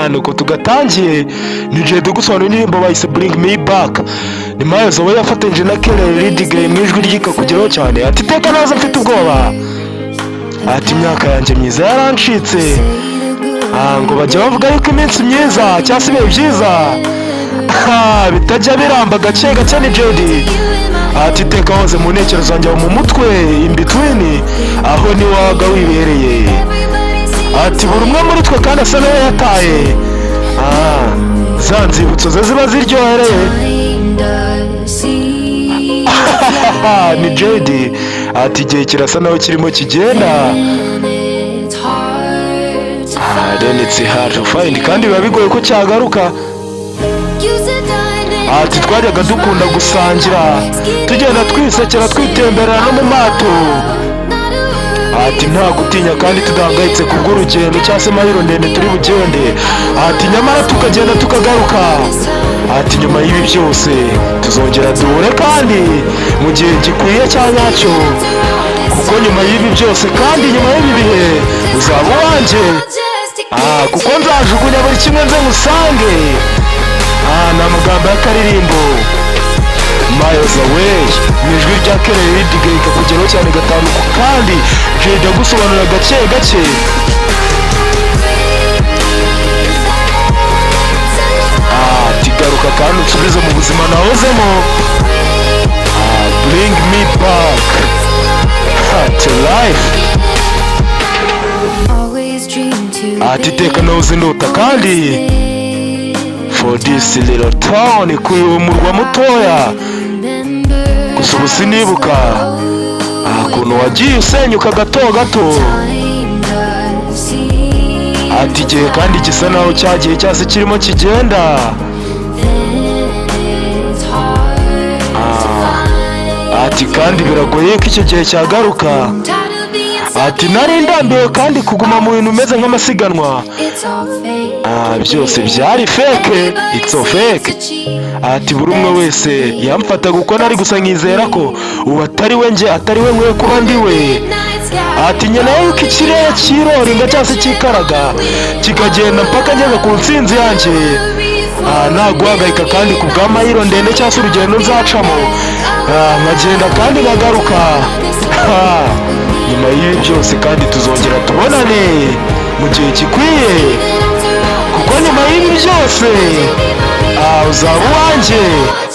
Nuko tugatangiye. Ni Jay gusobanura indirimbo bayise "Bring Me Back". Ni Miles Away yafatanyije na Kelly Ridgeway mu ijwi ryikakugeraho cyane. Ati: "Iteka naza mfite ubwoba." Ati: "Imyaka yanjye myiza yarancitse." Ngo bajya bavuga yuko iminsi myiza cyangwa se ibihe byiza bitajya biramba. Gake gake ni JD. Ati: "Iteka hose mu ntekerezo zanjye, mu mutwe, in between, aho ni wabaga wibereye." Ati: "Buri umwe muri twe kandi asa n'uwo yataye." Za nzibutso ze ziba ziryohereye. Ni JD. Ati: "Igihe kirasa naho kirimo kigenda." Then it's hard to find, kandi biba bigoye ko cyagaruka. Ati: "Twajyaga dukunda gusangira, tugenda twisekera, twitemberera no mu mato." Ati: "Nta gutinya kandi tudahangayitse kubw'urugendo cyangwa se mayiro ndende turi bugende." Ati: "Nyamara tukagenda tukagaruka." Ati: "Nyuma y'ibi byose tuzongera duhure kandi mu gihe gikwiye cya nyacyo, kuko nyuma y'ibi byose kandi nyuma y'ibi bihe uzaba uwanjye, kuko nzajugunya buri kimwe nze ngusange." Ni amagambo y'akaririmbo "Miles Away" mu ijwi rya Kelly Ridgeway, ikakugeraho cyane gatanu kandi Jay agusobanurira gake gake. Ati: "Garuka kandi unsubize mu buzima nahozemo." Bring me back to life. Ati: "Iteka nahoze ndota kandi for this little town, ku murwa mutoya. Gusa ubu sinibuka ukuntu wagiye usenyuka gato gato." Ati: "Igihe kandi gisa naho cyagiye cyangwa se kirimo kigenda." Ati: "Kandi biragoye ko icyo gihe cyagaruka." Ati: "Nari ndambiwe kandi kuguma mu bintu bimeze nk'amasiganwa. Byose byari fake, it's all fake." Ati: "Buri umwe wese yamfataga uko nari, gusa nkizera ko ubu atari we njye, atari we nkwiye kuba ndi we." Ati: "Nkeneye yuko ikirere cyiroringa cyangwa se cyikaraga kikagenda mpaka ngeze ku ntsinzi yanjye, nta guhangayika kandi ku bw'amahiro ndende cyangwa se urugendo nzacamo, nkagenda kandi nkagaruka. Nyuma y'ibi byose kandi tuzongera tubonane mu gihe gikwiye, kuko nyuma y'ibi byose uzaba uwanjye,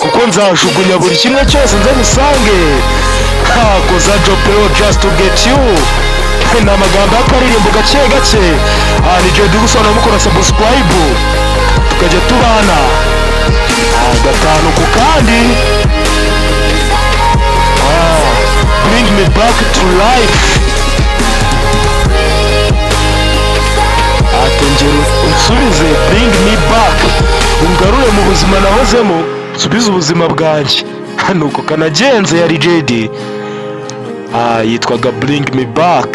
kuko nzajugunya buri kimwe cyose nze ngusange. 'Cause I drop it just to get you." Ni amagambo y'akaririmbo gake gake. Ni Jody gusobanura, mukora subscribe tukajya tubana gatanu ku kandi. Bring me back to life. Ati: "Ngera unsubize, bring me back, ungarure mu buzima nahozemo, nsubize ubuzima bwanjye." Nuko kanagenze. Yari JD, yitwaga "Bring Me Back",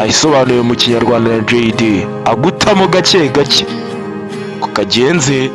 isobanuye mu Kinyarwanda na JD agutamo gake gake ko kagenze.